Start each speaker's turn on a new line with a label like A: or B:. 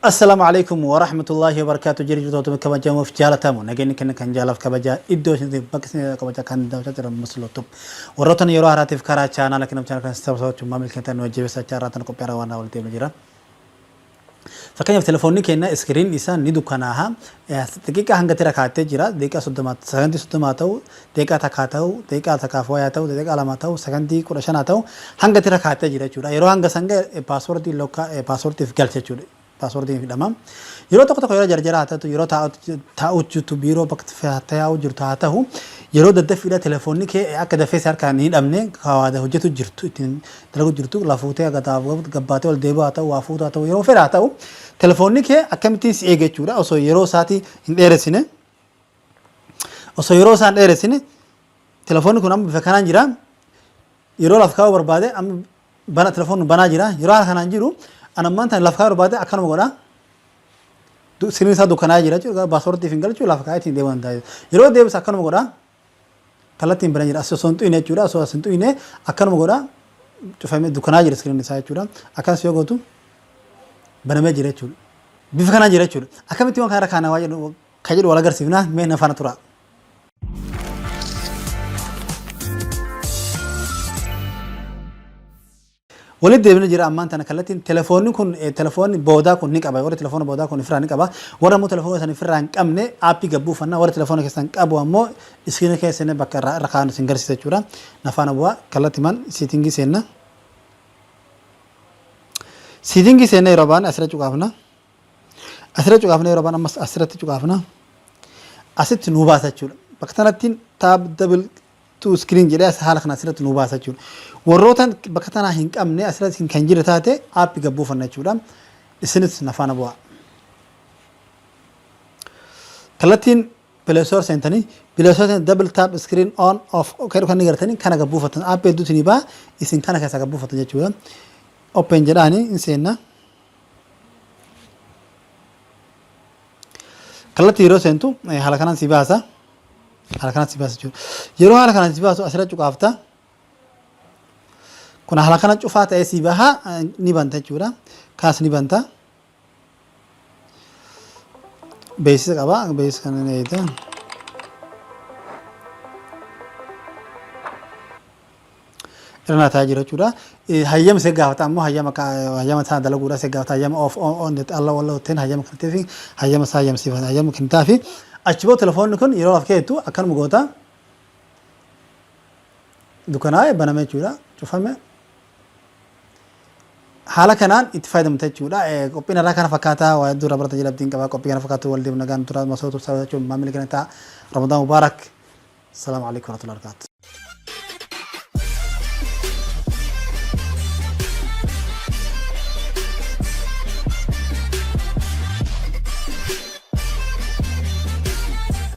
A: Assalaamu alaikum wa rahmatullahi wa barakatuh. Jiri jirtoota kabajamuuf jaalatamu nageenyi kenna kan jaalaaf kabajaa iddoo isin bakka isin kabajaa kan daawwachaa jiran musliimtu. Warroota yeroo haaraatiif karaa chaanaala kennamu chaanaala kan sabsabachuu maamil kennan nu wajjin chaarraa tan qophii haaraa waan walitti deemee jira. Fakkeenyaaf, telefoonni keenya screen isaa ni dukkanaaha. Daqiiqaa hanga tira kaa'attee jira. Daqiiqaa 30, sakandii 30 ta'u, daqiiqaa takkaa ta'u, daqiiqaa takkaaf wayaa ta'u, daqiiqaa 2 ta'u, sakandii 15 ta'u, hanga tira kaa'attee jira jechuudha. Yeroo hanga san ga'e password lock passwordiif galcha jechuudha. Passwordiin hidhama. Yeroo tokko tokko yeroo jarjara haa ta'u, yeroo taa'u jirtu, biiroo bakka taa'u jirtu haa ta'u, yeroo daddaffiidha telefoonni kee akka dafee si harkaan hin hidhamne kawaada hojjetu jirtu, ittiin dalagu jirtu, lafuutee gabbaatee ol deebi'u haa ta'u, waa fuutu haa ta'u, yeroo fedha haa ta'u, telefoonni kee akkamittiin si eega jechuudha. Osoo yeroo isaatii hin dheeressine, osoo yeroo isaan dheeressine, telefoonni kun amma bifa kanaan jira. Yeroo laf kaa'uu barbaade, amma bana, telefoonni banaa jira. Yeroo haala kanaan jiru, an ammaan tana laf kaa'uu barbaade akkanuma godha. Screen isaa dukkanaa jira jechuudha. Passwordiif hin galchu, lafa kaa'ee ittiin deemuu danda'a. Yeroo deebisa akkanuma godha. Kallattiin bana jira. As osoo hin xuyne jechuudha. Osoo as hin xuyne akkanuma godha. Cufamee dukkanaa jira screen isaa jechuudha. Akkas yoo gootu banamee jira jechuudha. Bifa kanaan jira jechuudha. Akkamitti waan kana irra kaana waa jedhu kan jedhu wal agarsiifna, mee na faana tura. Walitti deebina jira. Ammaan tana kallattiin telefoonni kun, telefoonni boodaa kun ni qaba. Warri telefoona boodaa kun ofirraa ni qaba. Warra ammoo telefoona isaanii ofirraa hin qabne app gabbuufanna. Warri telefoona keessan qabu ammoo screen keessa seenee bakka irraa irra kaa'an isin garsiisa jechuudha. Na faana bu'aa. Kallattii man setting seenna. Setting seenna, yeroo baane asirra cuqaafna. Asirra cuqaafna, yeroo baane ammas asirratti cuqaafna. Asitti nuu baasa jechuudha. Bakka tanatti tap double to screen jedhee as haala kana asirratti nu baasa jechuudha. Warroota bakka tanaa hin qabne, asirratti kan jira taate, app gabbuufanna jechuudha. Isinis na faana bu'aa. Kallattiin Play Store seentanii, Play Store seentanii, double tap screen on off kan kan gartanii kana gabbuufatan, app hedduutu ni ba'a, isin kana keessa gabbuufatan jechuudha. Open jedhaanii hin seenna. Kallattii yeroo seentu haala kanaan si baasa. Haala kanaan si baasa jechuudha. Yeroo haala kanaan si baasu asirra cuqaafta. Kun haala kana cufaa ta'ee si baha, ni banta jechuudha. Kaas ni banta. Beeksisa qaba. Beeksisa kana ni eegda. Irra taa'ee jira jechuudha. Hayyama see gaafata ammoo, hayyama hayyama isaa dalaguudha see gaafata. Hayyama off on alla walla hotteen hayyama kanatee fi hayyama isaa hayyamsiifata, hayyama kennitaa fi achi booda telefoonni kun yeroo laf keettu akkanuma goota, dukkanaa'e baname jechuudha, cufame, haala kanaan itti fayyadamta jechuudha. Qophiin irraa kana fakkaataa waa hedduu irraa barata jedha abdiin qaba. Qophii kana fakkaatu wal deemu nagaan tura. Masootu sababa jechuun maamila kana ta'a. Ramadaan Mubaarak. Salaamu alaikum warahmatullahi wabarakatuh.